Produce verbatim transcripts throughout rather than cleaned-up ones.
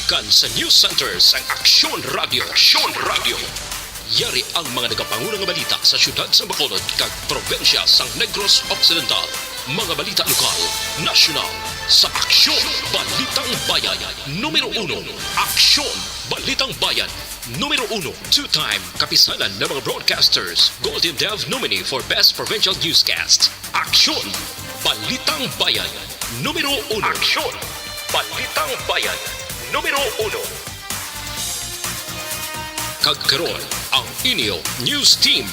Kan sa News Center sang Aksyon Radio, Aksyon Radio. Yari ang mga nagapanguna nga balita sa siyudad sa Bacolod kag probinsya sang Negros Occidental. Mga balita lokal, nasyonal, sa Aksyon, Balitang Bayan, numero uno. Aksyon, Balitang Bayan, numero uno. Two-time kapisanan ng mga broadcasters, Golden Dove nominee for Best Provincial Newscast. Aksyon, Balitang Bayan, numero uno. Aksyon, Balitang Bayan, numero uno. Kag karon, ang inyo news team.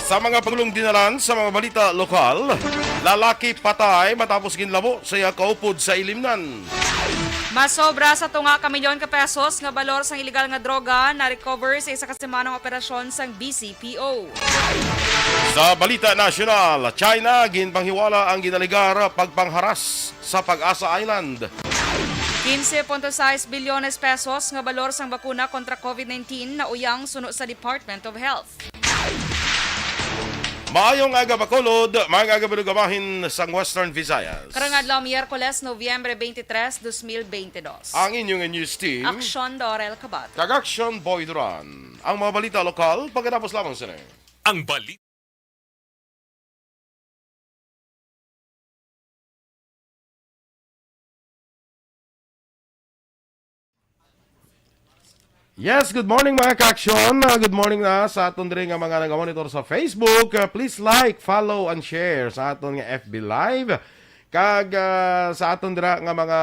Sa mga pangulong dinalan sa mga balita lokal, lalaki patay matapos ginlabo sa iya kaupod sa ilimnan. Masobra sa tunga ka milyon ka pesos nga balor sang iligal nga droga na-recover sa isa ka semanang operasyon sang B C P O. Sa balita nasyonal, China ginpanghiwala ang ginaligar pagpangharas sa Pag-asa Island. Quince punto sais bilyones pesos nga balor sang bakuna kontra COVID nineteen nauyang suno sa Department of Health. Maayong aga, Bacolod, maayong aga, Balugabahin sang Western Visayas. Karong adlaw, Miyerkules, Nobyembre twenty-three, dos mil bente dos. Ang inyong news team. Aksyon, Dorel Cabato. Kag Aksyon, Boy Duran. Ang mga balita lokal, pagkatapos lamang sini. Ang balita. Yes, good morning, mga ka-aksyon. Ah, good morning na sa aton diri nga mga nagamonitor sa Facebook. Ah, please like, follow, and share sa aton nga F B Live. Kag, ah, sa aton dira nga mga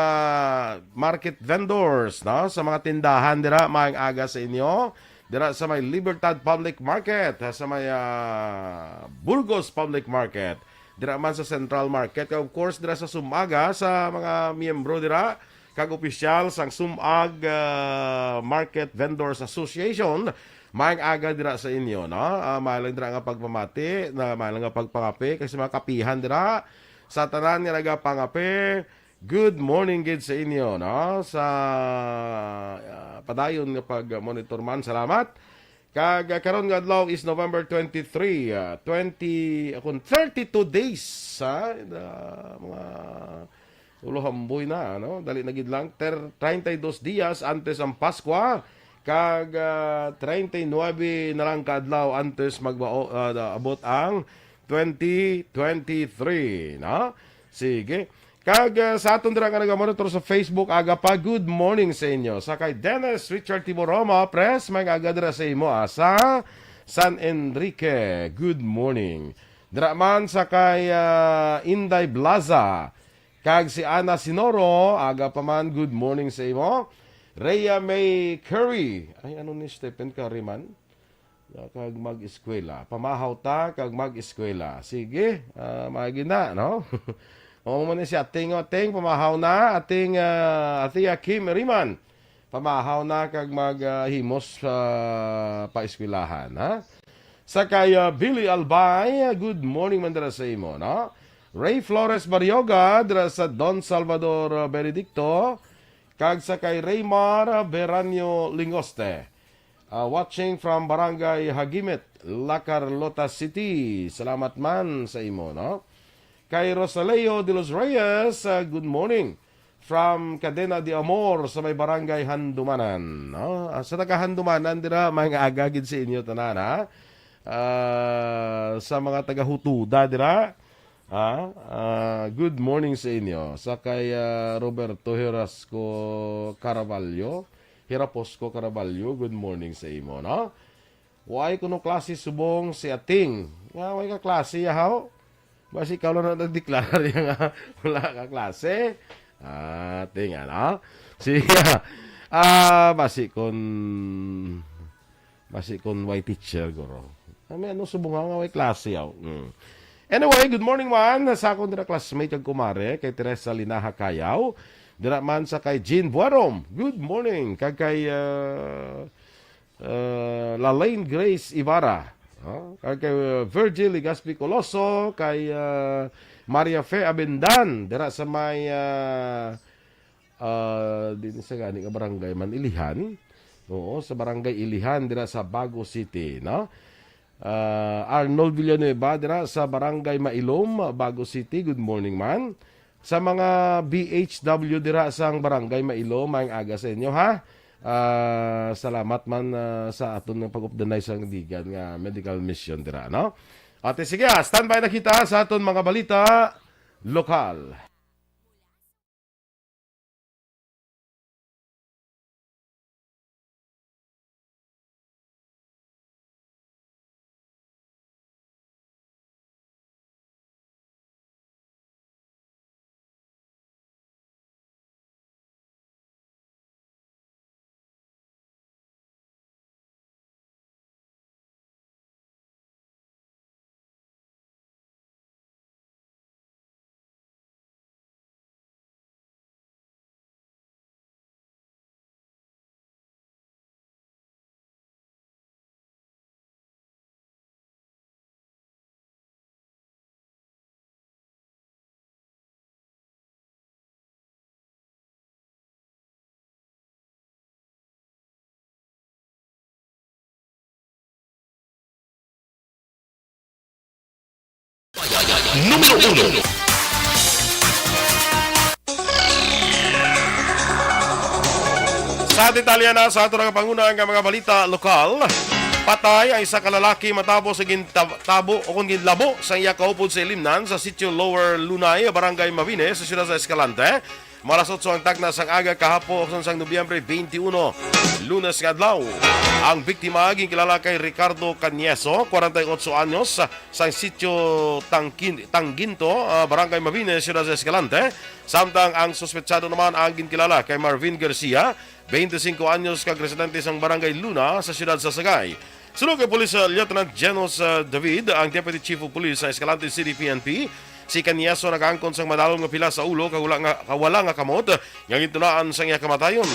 market vendors, no? Sa mga tindahan dira, maayong aga sa inyo. Dira sa may Libertad Public Market, sa may, ah, Burgos Public Market. Dira man sa Central Market, kag of course, dira sa Sumaga, sa mga miyembro dira, kag opisyal sang Sumag, ah, Market Vendors Association, maayong aga dira sa inyo, no? Ah, maayo lang dira nga pagpamati, na maayo lang nga pagpangapi, kag sa mga kapihan dira, sa tanan nga nagapangapi, good morning gid sa inyo, no? Sa, ah, padayon nga pag-monitor man, salamat. Kag, ah, karon nga adlaw is November twenty-three, ah, twenty, ah, kun thirty-two days, ha? Na, mga ulo hamboy na, ano? Dali na gid lang. Ter-, treinta y dos dias antes ang Paskwa, kag, ah, treinta y nuebe na lang ka adlaw antes magbao-, ah, da-, abot ang twenty twenty-three, no? Sige. Kag, ah, sa aton dira nga nagamonitor sa Facebook, aga pa, good morning sa inyo. Sa kay Dennis Richard Tiboroma, Pres, maayong aga dira sa imo, ah, sa San Enrique. Good morning. Dira man sa kay, ah, Inday Blaza, kag si Ana Sinoro, aga pa man, good morning sa imo. Rhea May Curry. Ay, ano ni Stephen Curry man? Kag mag-eskwela. Pamahaw ta kag mag-eskwela. Sige, ah, maagi na, no? O, mo ni si ating, ating, pamahaw na, ating, ah, Ate Kim Riman. Pamahaw na kag mag, ah, himos sa paeskwelahan, ha? Sa kay, ah, Billy Albay, ah, good morning man dira sa imo, no? Ray Flores Barrioga, dira sa Don Salvador, ah, Benedicto, kag sa kay Raymar, ah, Beranio Lingoste. Ah, watching from Barangay Hagimit, La Carlota City. Salamat man sa imo, no? Kay Rosaleo de los Reyes, ah, good morning. From Cadena de Amor sa may Barangay Handumanan, no? Ah, sa taga Handumanan dira, maayong aga gid sa inyo tanan, ha? Ah, sa mga taga Hutuda dira, ha? Ah, good morning sa inyo. Sa kay, ah, Roberto Hirasco Caraballo, Hiraposco Caraballo, good morning sa imo, no? Way kuno klase subong si Ating. Nga, way ka klase, yahaw? Basi ikaw lang na nagdeklarar niya nga wala ka klase. Ating, ano? Sige. Ah, basi kun, basi kun way teacher, guro. Ah, may ano, subong nga way klase, yaw. Mm. Anyway, good morning, man. Sa akon dira classmate kag kumare, kay Teresa Linaha Kayaw. Dira man sa kay Jean Buarom. Good morning. Kag kay, ah, uh, Lalaine Grace Ibarra, no? Kag kay, uh, Virgil Legaspi Coloso, kay, uh, Maria Fe Abendan, dira sa may, uh, ah, din sa gani nga barangay man, Ilijan. Oo, sa barangay Ilijan, dira sa Bago City, no? Ah, Arnold Villanueva, dira sa barangay Mailom, Bago City. Good morning, man. Sa mga B H W dira sa barangay Mailom, maayong aga sa inyo, ha? Ah, salamat man, ah, sa aton nga pag-updanay sa Ligan nga medical mission dira, no? Ate, sige, ah, standby na kita sa aton mga balita lokal. Numero uno. Sa detalye na sa ato nga panguna nga mga balita lokal, patay ang isa ka lalaki matapos sa gintabo o kung ginlabo sa iya kaupod sa Ilimnan sa Sitio Lower Lunay, Barangay Mabine, sa siyudad sa Escalante. Mga alas otso ang tagna sang aga kahapon sang Nobyembre twenty-one, Lunes nga adlaw. Ang biktima ginkilala kay Ricardo Canieso, kwarenta y otso anyos, sang Sitio Tangkin-, Tangginto, ah, Barangay Mabine, Siyudad sa Escalante. Samtang ang suspetsado naman ang ginkilala kay Marvin Garcia, twenty-cinco anyos, kag residente sang Barangay Luna sa siyudad sa Sagay. Suno kay Police, ah, Lieutenant Genos, ah, David, ang Deputy Chief of Police sa Escalante City P N P, si Canieso nakaangkon sang madalom nga pila sa ulo kag wala nga, kag wala nga kamot nga gintunaan sang iya kamatayon.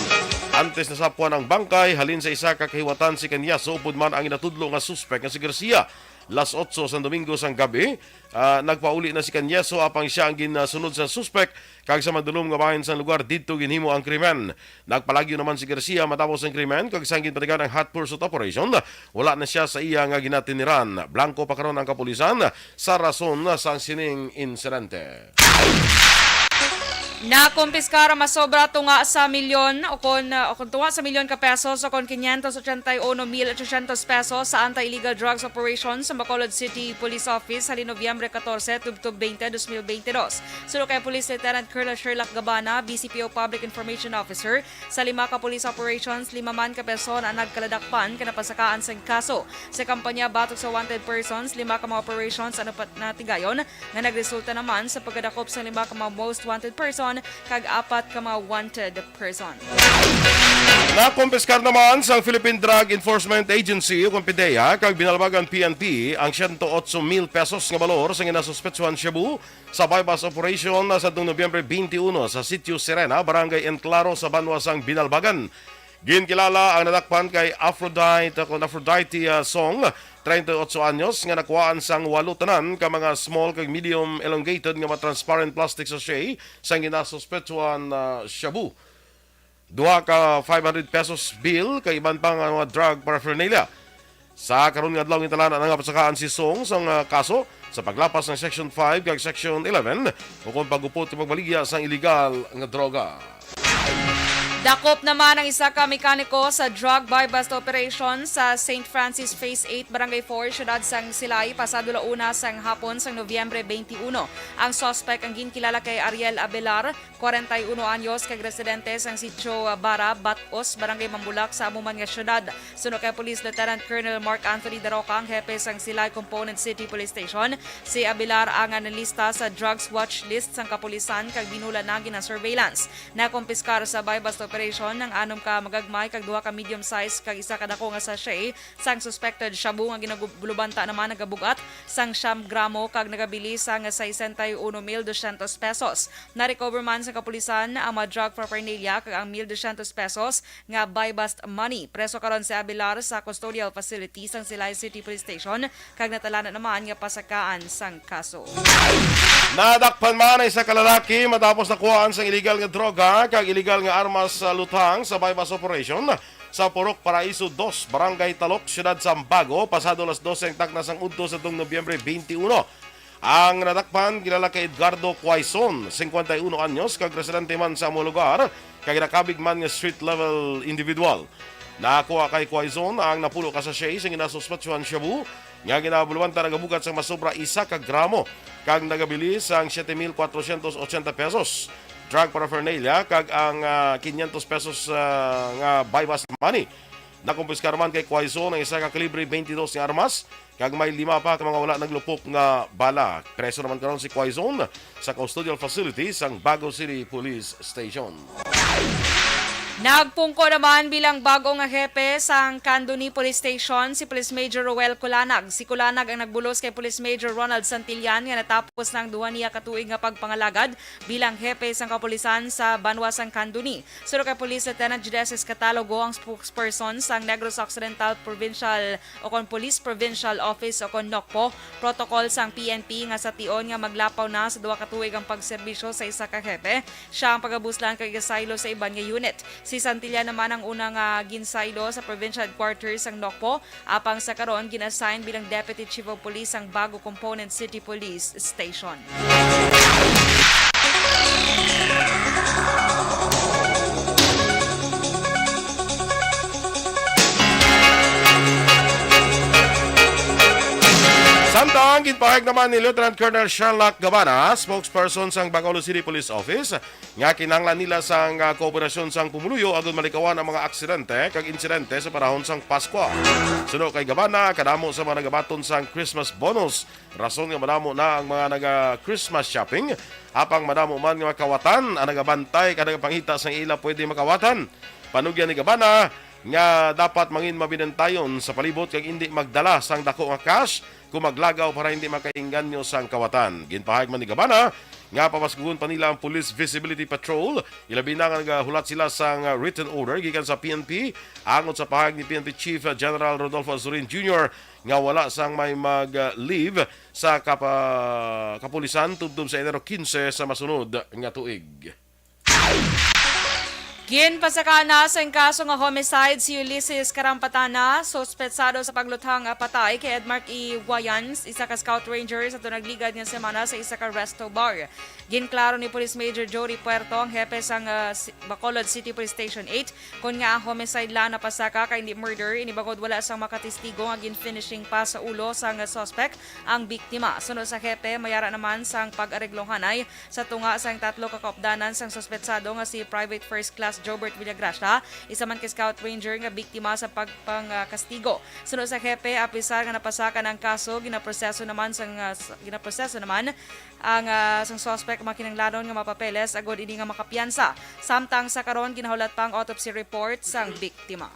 Antes nasapuan ang bangkay halin sa isa ka kahiwatan si Canieso, upod man ang ginatudlo nga suspek nga si Garcia. Las otso sang Domingo sang gabi, ah, nagpauli na si Canieso, apang sia ang ginsunod sa suspek, kag sa madulom nga bahin sang lugar didto ginhimo ang krimen. Nagpalagyo naman si Garcia matapos ang krimen, kag sang ginpatigan ang hot pursuit operation, wala na sia sa iya nga ginatiniran. Blanco pa karon ang kapulisan sa rason sang sining insidente. Nakumpiskar ang masobra tunga sa milyon o kon, uh, o kon tunga sa milyon ka pesos o kon quinientos ochenta y uno mil ochocientos pesos sa anti-illegal drugs operation sa Bacolod City Police Office halin Nobyembre catorce tubtob veinte, dos mil veintidós. Suno kay Police Lieutenant Colonel Sherlock Gabana, B C P O Public Information Officer, sa lima ka police operations, lima man ka persona ang nagkaladakpan kag napasakaan sang kaso. Sa kampanya batok sa wanted persons, lima ka mga operations ang napat-, natigayon nga nagresulta naman sa pagkadakop sa lima ka mga most wanted person kag apat ka mga wanted person. Nakumpiskar naman sang Philippine Drug Enforcement Agency o kon PDEA kag Binalbagan P N P ang siyento otso mil pesos nga balor sa ginasuspetsuhan shabu sa buy-bust operation sa atong Nobyembre twenty-one sa Sitio Sirena, Barangay Enclaro sa banwa sang Binalbagan. Ginkilala ang nadakpan kay Aphrodite, kon Aphrodite, ah, Song, treinta y ocho anyos, nga nakuhaan sang walo tanan ka mga small kag medium elongated nga mga transparent plastic sachet sang ginasuspetsuhan, ah, shabu, duha ka five hundred pesos bill, kag iban pa nga mga drug paraphernalia. Sa karon nga adlaw, gintalana na nga pasakaan si Song sang, ah, kaso sa paglapas sang Section five kag Section eleven, ukon pagupot kag pagbaligya sang iligal nga droga. Dakop naman ang isa ka mekaniko sa drug buy-bust operation sa Saint Francis Phase eight, Barangay four, siyudad sang Silay, pasado la una sang hapon sang Nobyembre twenty-uno. Ang suspect ang ginkilala kay Ariel Abelar, kwarenta y uno anyos, kag residente sang Sitio Bara, Bat-os, Barangay Mambulak, sa amo man nga siyudad. Suno kay Police Lieutenant Colonel Mark Anthony Daroca, ang hepe sang Silay Component City Police Station, si Abelar ang nalista sa drugs watch list sang kapulisan kag binulan na gina-surveillance. Nakumpiskar sa buy-bust operasyon ang anom ka magagmay kag duha ka medium size kag isa ka dako nga sachet sang suspected shabu nga ginagulubanta naman nagabug-at sang siyam gramo kag nagabili sang sesenta y uno mil dosyentos pesos. Na-recover man sa kapulisan ang mga drug paraphernalia kag ang mil dosyentos pesos nga buy-bust money. Preso karon si Abelar sa custodial facility sang Silay City Police Station kag natalanan naman nga pasakaan sang kaso. Nadakpan man ang isa ka lalaki matapos nakuhaan sang iligal nga droga kag iligal nga armas sa lutang sa buy-bust operation sa Purok Paraiso dos, Barangay Talok, Siyudad Sambago, pasado alas dose ang takna sang udto sa tong Nobyembre twenty-one. Ang nadakpan kilala kay Edgardo Quaison, singkwenta y uno anyos, kag residente man sa amo lugar, kag nakabig man nga street level individual. Nakuha kay Quaison ang napulo ka sachet sa ginasuspetsuhan shabu nga ginabulwanta nagabugat sang masobra isa ka gramo kag nagabili sang siete mil cuatrocientos ochenta pesos, drug paraphernalia, kag ang ah, quinientos pesos ah, nga buy-bust money. Nakumpiskar man kay Quaison ang isa ka kalibre twenty-dos nga armas kag may lima pa ka mga wala naglupok nga bala. Preso naman karon si Quaison sa custodial facility sang Bago City Police Station. Nagpungko naman bilang bag-o nga hepe sang Candoni Police Station si Police Major Roel Culanag. Si Culanag ang nagbulos kay Police Major Ronald Santillan nga natapos na ang duha niya ka tuig nga pagpangalagad bilang hepe sang kapulisan sa banwa sang Candoni. Suno kay Police Lieutenant Judesis Catalogo ang spokesperson sang Negros Occidental Provincial o kon Police Provincial Office o kon NOCPO, protocol sang P N P nga sa tion nga maglapaw na sa duha ka tuig ang pagserbisyo sa isa ka hepe, siya ang pagabuslan kag igasaylo sa iban nga unit. Si Santillan naman ang una nga ginsaylo sa Provincial Headquarters sang NOCPO, apang sa karon gin-assign bilang Deputy Chief of Police sang Bago Component City Police Station. Samtang ginpahayag naman ni Lieutenant Colonel Sherlock Gabana, spokesperson sang Bacolod City Police Office, nga kinahanglan nila sang ah, kooperasyon sang pumuluyo agud malikawan ang mga aksidente kag insidente sa panahon sang Paskwa. Suno kay Gabana, kadamo sa mga nagabaton sang Christmas bonus, rason nga madamo na ang mga naga-Christmas shopping, apang madamo man nga mga kawatan ang nagabantay kag nagapangita sang ila pwede makawatan. Panugyan ni Gabana nga dapat mangin mabinantayon sa palibot kag indi magdala sang dako nga cash kung maglagaw para hindi makainganyo sang kawatan. Ginpahayag man ni Gabana nga pabaskugon pa nila ang Police Visibility Patrol, ilabi na nga nagahulat sila sang written order gikan sa P N P, angot sa pahayag ni P N P Chief General Rodolfo Azurin Junior nga wala sang may mag-leave sa kapa-, kapulisan tubtob sa Enero quince sa masunod nga tuig. Ginpasakaan na sang kaso nga homicide si Ulysses Karampatana, suspetsado sa pagluthang nga patay kay Edmark E. Wayans, isa ka scout ranger sa nagligad nga semana sa isa ka resto bar. Ginklaro ni Police Major Jody Puerto, ang hepe sang ah, si-, Bacolod City Police Station eight, kon nga ang homicide lang napasaka kay hindi murder, ini bangod wala sang makatistigo nga gin-finishing pa sa ulo sang suspect ang biktima. Suno sa hepe, mayara naman sang pag-areglohanay sa tunga sang tatlo ka kaupdanan sang suspetsado nga si Private First Class Jobert Villagracia, isa man ka scout ranger nga biktima sa pagpangkastigo. Suno sa hepe, apisar nga napasakan ang kaso, ginaproseso naman sang, ah, s-, ginaproseso naman ang, ah, sang suspect ang mga kinahanglanon nga mapapeles agud ini nga makapiyansa. Samtang sa karon, ginahulat pa ang autopsy report sang biktima.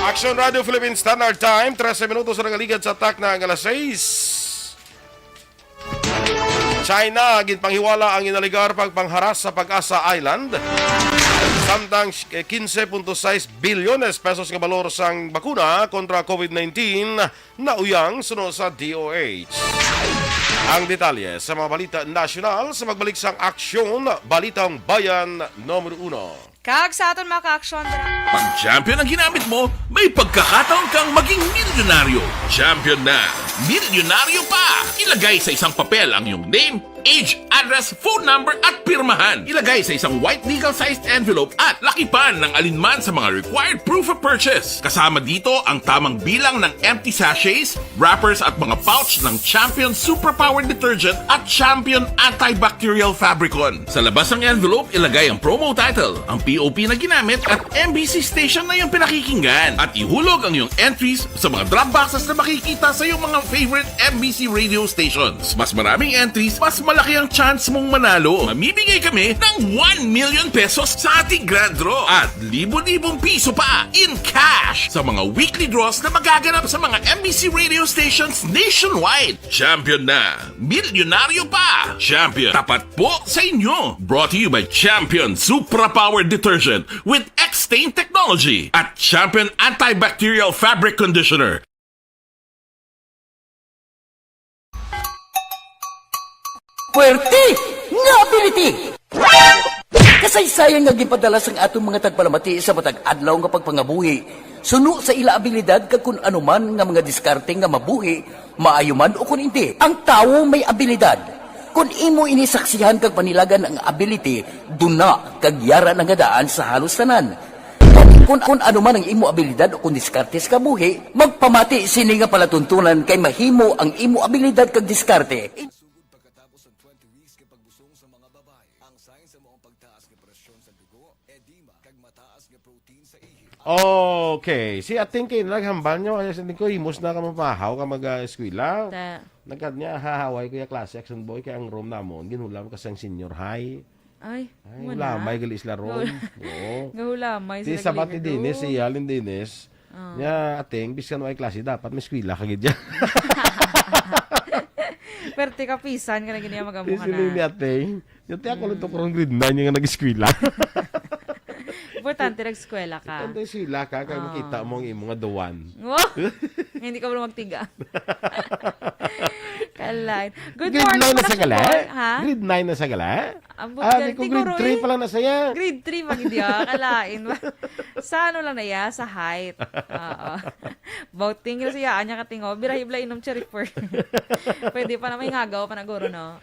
Action Radio Philippine Standard Time, trese minutos ang nagaligad sa takna nga alas sais. China, ginpanghiwala ang inaligar pagpangharas sa Pag-asa Island. Samtang quince punto sais bilyones pesos nga balor sang bakuna kontra COVID nineteen nauyang suno sa D O H. Ang detalye sa mga balita nasyonal sa magbalik sang Aksyon, Balitang Bayan Numero Uno. Kag sa aton mga ka-aksyon, Pag champion ang ginamit mo, may pagkakataon kang maging milyonaryo. Champion na, milyonaryo pa! Ilagay sa isang papel ang iyong name, age, address, phone number, at pirmahan. Ilagay sa isang white legal-sized envelope at lakipan ng alinman sa mga required proof of purchase. Kasama dito ang tamang bilang ng empty sachets, wrappers at mga pouch ng Champion Superpower Detergent at Champion Antibacterial Fabricon. Sa labas ng envelope, ilagay ang promo title, ang P O P na ginamit at M B C station na iyong pinakikinggan. At ihulog ang iyong entries sa mga drop boxes na makikita sa iyong mga favorite M B C radio stations. Mas maraming entries, mas Malaki ang chance mong manalo. Mamimigay kami ng one million pesos sa ating grand draw at libo-libong piso pa in cash sa mga weekly draws na magaganap sa mga M B C radio stations nationwide. Champion na, milyonaryo pa. Champion, tapat po sa inyo. Brought to you by Champion Supra Power Detergent with X-Stain Technology at Champion Antibacterial Fabric Conditioner. Puwerte nga ability! Kasaysayan nga ginpadala sang aton mga tagpalamati sa matag adlaw nga pagpangabuhi, suno sa ila abilidad kag kun ano man nga mga diskarte nga mabuhi, maayo man o kun indi. Ang tawo may abilidad. Kun imo ini saksihan kag panilagan ang ability, duna kag yara na nga daan sa halos tanan. Kun, kun ano man ang imo abilidad o kun diskarte sa kabuhi, magpamati sini nga palatuntunan kay mahimo ang imo abilidad kag diskarte. Sugod pagkatapos sang twenty weeks kay pagbusong sa mga babayi, ang sign sa maong pagtaas nga presyon sa dugo, edema, kag mataas nga protein sa ihi. Okay. Si Ating kay naghambal niyo, kaya sa ko, himos na ka mapahaw ka mag-eskwela. Ta, Nagkad niya, hahaway ko yung klase, action boy, kaya ang room namon, ginhulam ka sang senior high. ay, Ay, muna. Lamay gali sila room. Wala. Oo. Gahulamay Di sila sabat ni galing Dennis, doon. si Alin Dennis. Ah. Niya, Ating, biskan way klase, dapat may eskwela ka gid dyan. Perte ka pisan ka na gini ang Di magamuha sila ni na. Ating. Yung tiya ko lang to karong grade nine yung nag-eskwela. Importante nag-eskwela ka. Ang eskwela ka, kaya Ah. makita mo ang imo nga dawan. Wow! Hindi ka wala magtiga. Kalain. Good Grade morning, nine na mga sa gala? boy. Ha? Grade nine na sa gala? Ambot Ah, ka- di ko siguro grade three eh. pa lang na saya. Grade three pa gid ya, kalain ba? Sa ano lang na ya, sa height. Oo. Bauting na siya, anya katingo. Birahi bla inom cherry fur. Pwede pa na may ngagaw pa na guro, no?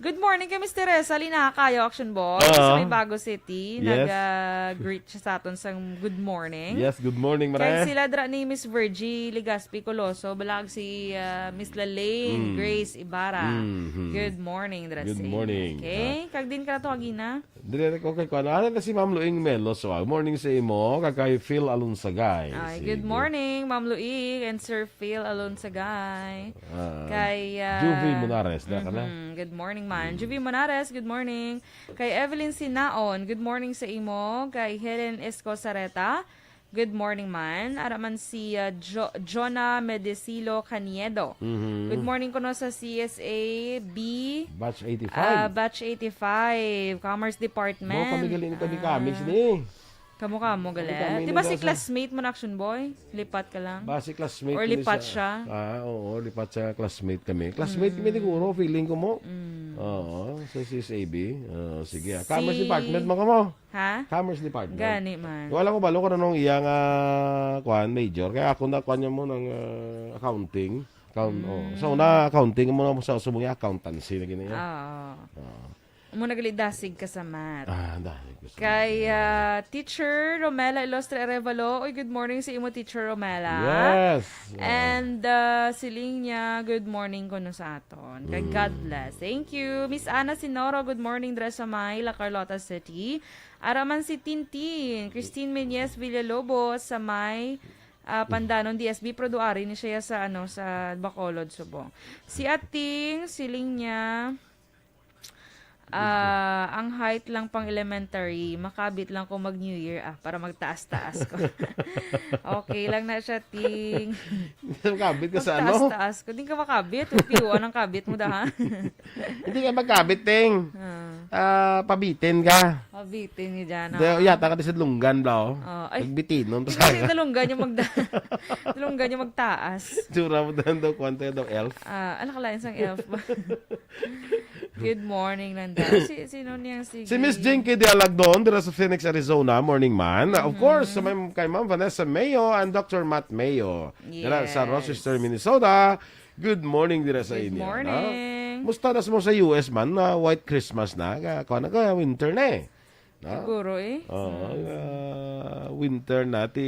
Good morning kay Miss Teresa Linaha Kayo, Action Boy, sa Ah. may Bago City. Yes. Nag-greet siya sa aton sa good morning. Yes, good morning, Kay Mare. sila dra ni Miss Virgie Legaspi Coloso, balag si ah, Miss Lalaine Mm. Grace Ibarra. Mhm. Good morning, dra Good sa inyo. morning. Okay, kag din ka na to, Agina. Dili ko kay kuan. Ano na si Ma'am Luing Melo? So, ah, morning sa imo. Kag kay Phil Alonsagay. Ay, Sige. Good morning, Ma'am Luing and Sir Phil Alonsagay. Ah, Kay ah, Juvie Monares, na ka na? Mhm. Good morning, man. Juvie Monares, good morning. Kay Evelyn Sinaon, good morning sa imo. Kay Helen Escosareta, good morning, man. Ara man si ah, Jo- Jonah Medesilo Caniedo. Mhm. Good morning kuno sa C S A B, Batch ah, eighty-five. Batch eighty-five, Commerce Department. Mo kami galing kami Ah. comics ni. Kamo-kamo, gali. Kamo-kamo Di na ba daw si sa- classmate mo na, Action Boy? Lipat ka lang? Ba si classmate Or ko ni lipat sa- siya? Ah, oo, lipat siya classmate kami. Classmate kami siguro, feeling ko mo. Mm. Oo, sa C S A B. Oo, sige. Ah. Commerce Si- Department mo ka mo? Ha? Commerce Department. Gani man. Wala ko balo ko na nung iya nga kuan major. Kaya ako na kuan niya mo ng ah, accounting. Account, oh. So, na accounting mo na sa sumungya accountancy na gini. Oo. Ah. Mo nagalidasig ka sa math. Ah, dahil gusto. Kay ah, Teacher Romela Ilostre Arevalo. Uy, good morning sa imo, Teacher Romela. Yes. And uh, siling niya, good morning kuno sa aton. Kay God bless. Thank you. Miss Ana Sinoro, good morning dra sa may La Carlota City. Ara man si Tintin, Christine Menyes Villalobos sa may ah, Pandanon D S B, pero duari ni siya sa ano sa Bacolod, Subong. Si Ating, siling niya, ah, ang height lang pang elementary, makabit lang ko mag New Year ah, para magtaas-taas ko. Okay lang na siya, Ting. Kabit ka sa ano? Magtaas-taas ko. Di ka makabit. Piwa ang kabit mo da, ha? Hindi ka magkabit, Ting. Ah, Ah, pabitin ka. Mabitin ni Jana. Dahil yata ka di sa Lunggan, bro. Oh, ay. Nagbitinon. Hindi kasi dalunggan yung magda... dalunggan yung magtaas. Tsura mo daw, daw, kwento daw, elf. Ah, ala ka lain sang elf ba? Good morning, Nanda. Si, sino niyang sige? Si Miss Jinky de Alagdon, dira sa Phoenix, Arizona. Morning, man. Of course, sa may, kay Ma'am Vanessa Mayo and Doctor Matt Mayo. Dira sa Yes. Rochester, Minnesota. Good morning dira sa Good inyo. morning. Musta na mo sa U S man? Na White Christmas na. Ka, ka, ka winter na eh. No? Siguro eh. Oo, ah, winter na ti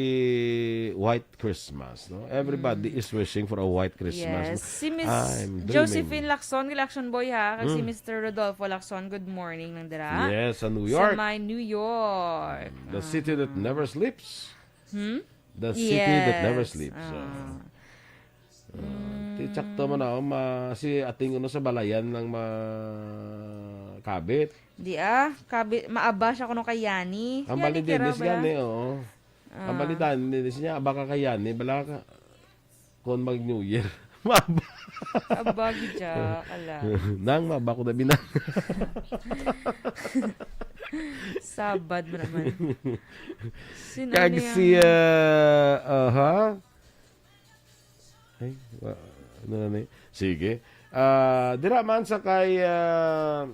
White Christmas, no? Everybody is wishing for a white Christmas. Yes. Si Miss I'm dreaming. Josephine Lacson, Action Boy ha. Kag si Mm. Mister Rodolfo Lacson, good morning lang dira. Yes, sa New Sa York. may New York. The city that never sleeps. Hmm? The city that never Yes. sleeps. Ah. So, Si Chakto man ako, ma-, si ating uno sa balayan lang makabit. Di ah, kabi-, maaba siya kuno kay Yani. Ang Yani bali din, Kira is bala? Gani, oo. Ang Ah. Bali din, din siya, aba ka kay Yani, bala ka, kung mag-New Year. Maaba. Aba, gidya, ala. Nang, maaba ko na binang. Sabad mo naman. Sino Kag niya? Si, ah, aha. Ay, wa-, ano na ni? Sige. Ah, dira man sa kay, ah,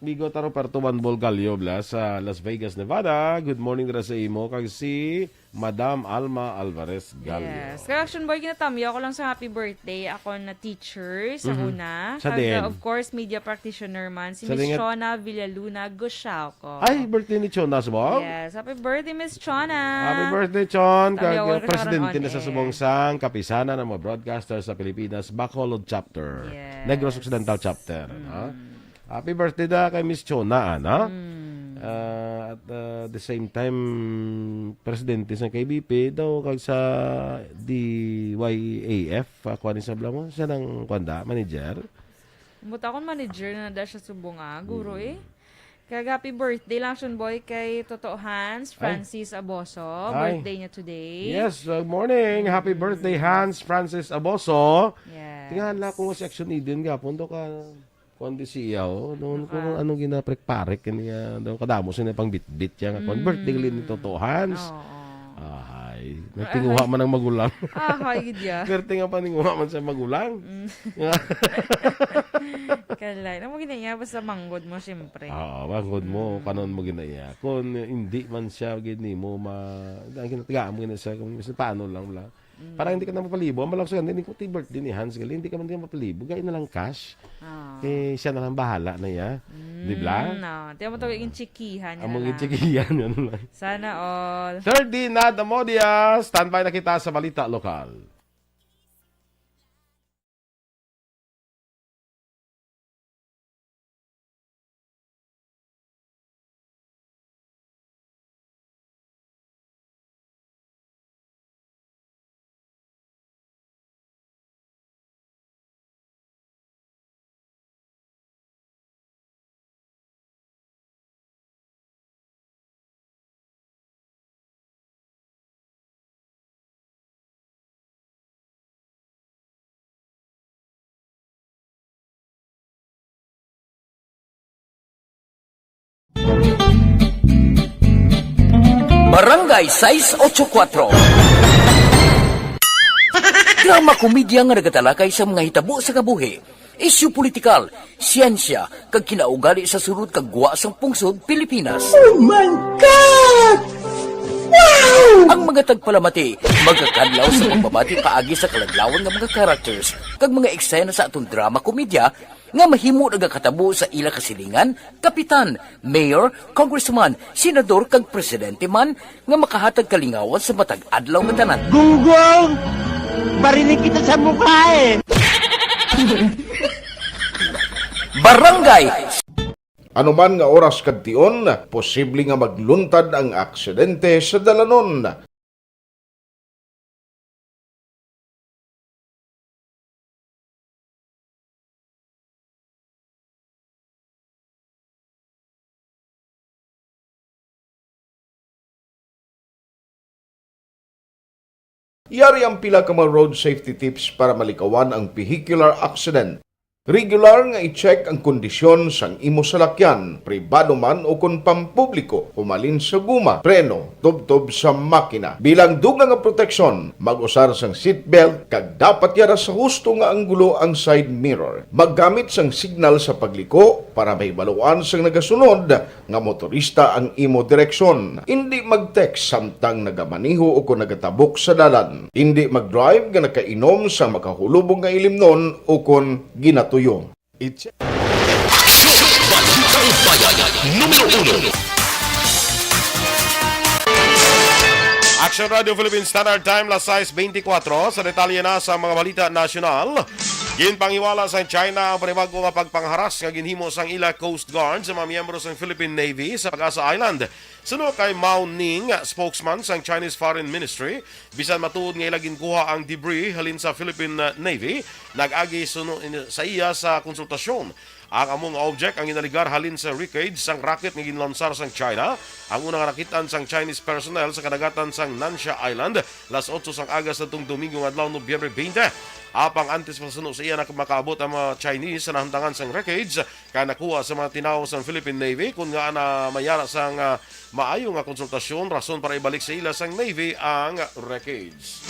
Migo ta Roberto Juan Bolgallo, bla, sa Las Vegas, Nevada. Good morning dira sa imo kag si Madam Alma Alvarez Gallo. Yes. Kaya Action Boy, ginatamyo ako lang sa happy birthday. Ako na teacher sa Mhm. Una. Sa Kag, din? Of course, media practitioner man. Si Sa Miss din nga Shona Villaluna Gushao. Ay, birthday ni Chona, subong? Yes, happy birthday, Miss Chona. Happy birthday, Chon. Kag, uh, presidente na sa subong sang Kapisanan ng mga broadcasters sa Pilipinas, Bacolod Chapter. Yes. Negros Occidental Chapter, Mm. ha? Happy birthday da kay Miss Chona, ana? Mm. Uh, at, uh, the same time, presidente sa K B P daw kag sa D Y A F, uh, kuwan ni sabla mo, siya nang kuwan da, manager. Buta akong manager na da siya subong, ah, guro, Mm. eh. Kag happy birthday lang, Shun Boy, kay Toto Hans Ay. Francis Aboso. Ay. Birthday niya today. Yes, good morning. Happy Mm. birthday, Hans Francis Aboso. Yes. Tingahan lang kung si Action Eden gapon to ka, kuwan di siya, oh. Noon Naka- kung anong ginaprek-parek niya, daw kadamo siya na pang bitbit siya nga, kuwan, Mm. birthday gali ni Toto Hans. Oo. Ay, natinguha Ay. man ang magulang. Ahay, gid ya. Perti nga paninguha man sa magulang. Mm. Kalay. Namo gina iya, basta manggod mo, siyempre. Oo, manggod mo, Mm. kanon mo gina iya. Kung hindi man siya, gid nimo, ma-, ang ginatagaan mo gina siya, kung minsan paano lang, wala. Mm. Parang hindi ka na mapalibo. Ang malang sa hindi ko ti birthday ni Hans, gali, hindi ka man din mapalibo. Gaya na lang cash. Ah. Eh, siya na lang bahala na iya. Di ba? Mm, no. Tiyan mo to, Ah. yung chikihan niya Ang na mga lang. Chikihan niya na lang. Sana all. Third D na Damodia, standby na kita sa balita lokal. Barangay sais ocho kuatro. Drama komedya nga nagatalakay sa mga hitabo sa kabuhi, isyu politikal, siyensya, kag kinaugali sa sulod kag gwa sang pungsod Pilipinas. Oh my God! Wow! Ang mga tagpalamati magakadlaw sa pagbabati paagi sa kaladlawan nga mga characters kag mga eksena sa aton drama komedya nga mahimo nagakatabo sa ila kasilingan, kapitan, mayor, congressman, senador, kag presidente man nga makahatag kalingawan sa matag adlaw nga tanan. Gunggong! Barinig kita sa mukha eh! Barangay Ano man nga oras kag tion, posible nga magluntad ang aksidente sa dalanon. Yari ang pila ka mga road safety tips para malikawan ang vehicular accident. Regular nga i-check ang kondisyon sang imo salakyan, pribado man o kon pampubliko, humalin sa guma, preno, tubtob sa makina. Bilang dugang nga proteksyon, mag-usar sang seatbelt kag dapat yara sa husto nga anggulo ang side mirror. Maggamit sang signal sa pagliko para mahibaluan sang nagasunod nga motorista ang imo direksyon. Indi mag-text samtang nagamaneho o kon nagatabok sa dalan. Indi mag-drive nga nakainom sa makahulubong nga ilimnon o kon ginatuyo. Action Balitang Bayan, numero uno. Action Radio Philippine Standard Time, las sais beintikwatro. Sa detalye na sa mga balita nasyonal. Ginpanghiwala sang China ang panibag-o nga pagpangharas nga ginhimo sang ila Coast Guard sa mga miyembro sang Philippine Navy sa Pag-asa Island. Suno kay Mao Ning, spokesman sang Chinese Foreign Ministry, bisan matuod nga ila ginkuha ang debris halin sa Philippine, uh, Navy, nag-agi suno in-, sa iya sa konsultasyon. Ang amo nga object ang ginaligar halin sa wreckage sang rocket nga ginlonsar sang China. Ang una nga nakit-an sang Chinese personnel sa kadagatan sang Nansha Island, las otso sang aga sa tong Domingo nga adlaw, Nobyembre twenty. Apang antes pa suno sa iya nak-, makaabot ang mga Chinese sa nahamtangan sang wreckage, kay nakuha sa mga tinawo sang Philippine Navy kon ngaa na may ara sang, ah, maayo nga konsultasyon, rason para ibalik sa ila sang Navy ang wreckage.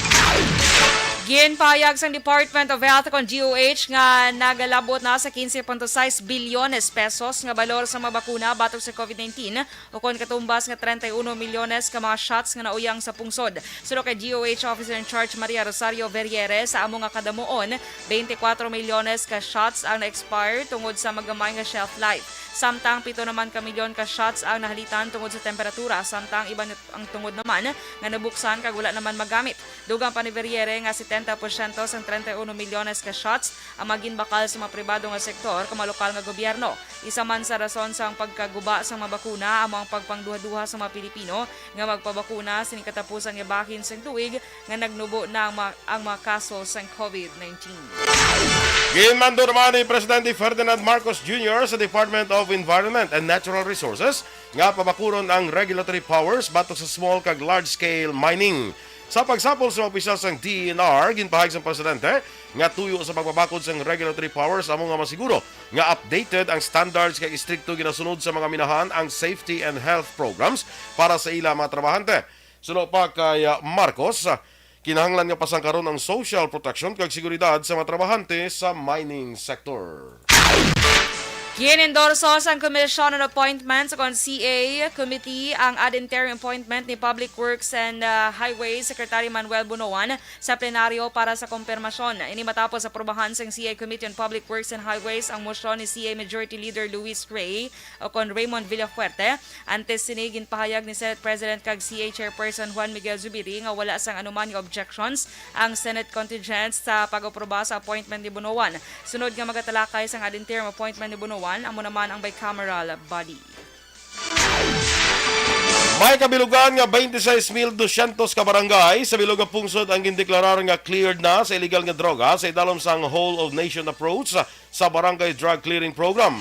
Ginpahayag sang Department of Health kon D O H nga nagalabot na sa quince punto sais bilyones pesos nga balor sa mga bakuna batok sa COVID nineteen, ukon katumbas nga treinta y uno milyones ka mga shots nga nauyang sa pungsod. Suno kay D O H Officer in Charge Maria Rosario Verriere, sa amo nga kadamuon, twenty-four milyones ka shots ang na-expire tungod sa magamay nga shelf life, samtang pito naman ka milyon ka shots ang nahalitan tungod sa temperatura, samtang iban ang tungod naman nga nabuksan kag wala naman magamit. Dugang pa ni Verriere nga setenta porsyento sang treinta y uno milyones ka shots ang maginbakal sa mga pribado nga sektor kag mga lokal nga gobyerno. Isa man sa rason sang pagkaguba sang mga bakuna amo ang pagpangduhaduha sa mga Pilipino nga magpabakuna sining katapusang nga bahin sang tuig nga nagnubo na ang mga, ang mga kaso sang COVID nineteen. Ginmando naman ni Presidente Ferdinand Marcos Junior sa Department of Environment and Natural Resources nga pabakuron ang regulatory powers batok sa small kag large-scale mining. Sa pagsapol sa mga opisyal sang D E N R, ginpahayag sang presidente nga tuyo sa pagpabakod sang regulatory powers amo nga masiguro nga updated ang standards kag istrikto ginasunod sa mga minahan ang safety and health programs para sa ila mga trabahante. Suno pa kay, ah, Marcos, ah, kinahanglan nga pasangkaron ang social protection kag seguridad sa mga trabahante sa mining sector. Gin-endorso sang Commission on Appointments o kon C A Committee ang ad interim appointment ni Public Works and, ah, Highways Secretary Manuel Bonoan sa plenaryo para sa kompirmasyon. Ini matapos aprubahan sang C A Committee on Public Works and Highways ang mosyon ni C A Majority Leader Luis Ray o kon Raymond Villafuerte. Antes sini, ginpahayag ni Senate President kag C A Chairperson Juan Miguel Zubiri nga wala sang anuman nga objections ang Senate contingent sa pag-aproba sa appointment ni Bonoan. Sunod nga magatalakay sang ad interim appointment ni Bonoan, amo naman ang bicameral body. May kabilugan nga twenty-six mil dosyentos ka barangay sa bilog nga pungsod ang gindeklarar nga cleared na sa illegal nga droga sa idalom sang Whole of Nation Approach sa Barangay Drug Clearing Program.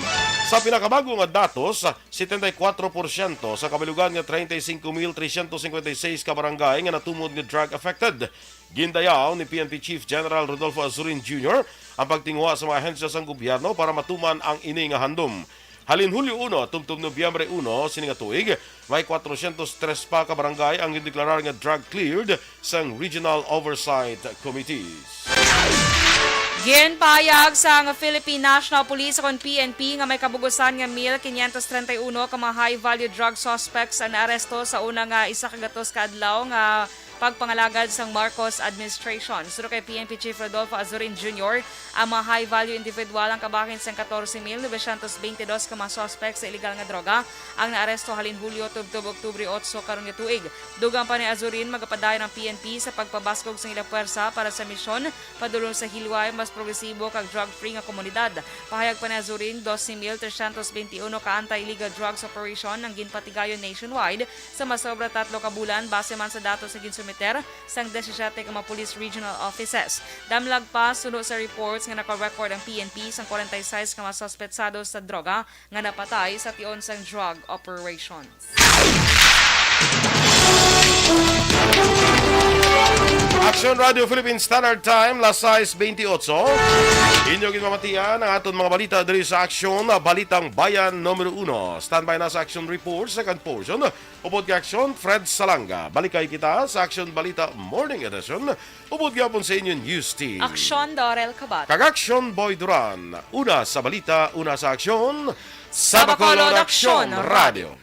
Sa pinakabag-o nga datos, setenta y kuatro porsyento sa kabilugan nga treinta y cinco mil trescientos cincuenta y seis ka barangay nga natumod nga drug affected. Gindayaw ni P N P Chief General Rodolfo Azurin Junior ang pagtinguha sa mga ahensya sang gobyerno para matuman ang ini nga handom. Halin Hulyo uno tubtob Nobyembre uno sini nga tuig, may kwatrosyentos tres pa ka barangay ang gindeklarar nga drug cleared sang Regional Oversight Committees. Ginpahayag sang Philippine National Police o kon P N P nga may kabug-usan nga mil quinientos treinta y uno ka mga high-value drug suspects ang naaresto sa una nga isa ka gatos ka adlaw nga pagpangalagad sang Marcos administration. Suno kay P N P Chief Rodolfo Azurin Junior, ang mga high-value individual ang kabahin sang catorce mil novecientos veintidós ka mga suspect sa iligal nga droga ang naaresto halin Hulyo tubtob Oktubre otso karon nga tuig. Dugang pa ni Azurin, magapadayon ang P N P sa pagpabaskog sang ila puwersa para sa misyon padulong sa hilway, mas progresibo kag drug-free nga komunidad. Pahayag pa ni Azurin, doce mil trescientos veintiuno ka anti-illegal drugs operation ang ginpatigayon nationwide sa masobra tatlo ka bulan, base man sa datos nga ginsumiter sang disisiete ka mga police regional offices. Damlag pa, suno sa reports nga naka-record ang P N P sang kwarenta y seis ka mga suspetsado sa droga nga napatay sa tion sang drug operations. Aksyon Radio Philippine Standard Time, las sais bentiocho. Inyo ginmamatian ang aton mga balita diri sa Aksyon, Balitang Bayan numero uno. Standby na sa Aksyon Report, second portion. Upod kay Aksyon, Fred Salanga. Balikay kita sa Aksyon Balita Morning Edition. Upod gyapon sa inyo News Team. Aksyon, Dorel Kabat. Kag Aksyon, Boy Duran. Una sa balita, una sa aksyon. Sa Bacolod, Aksyon Radio.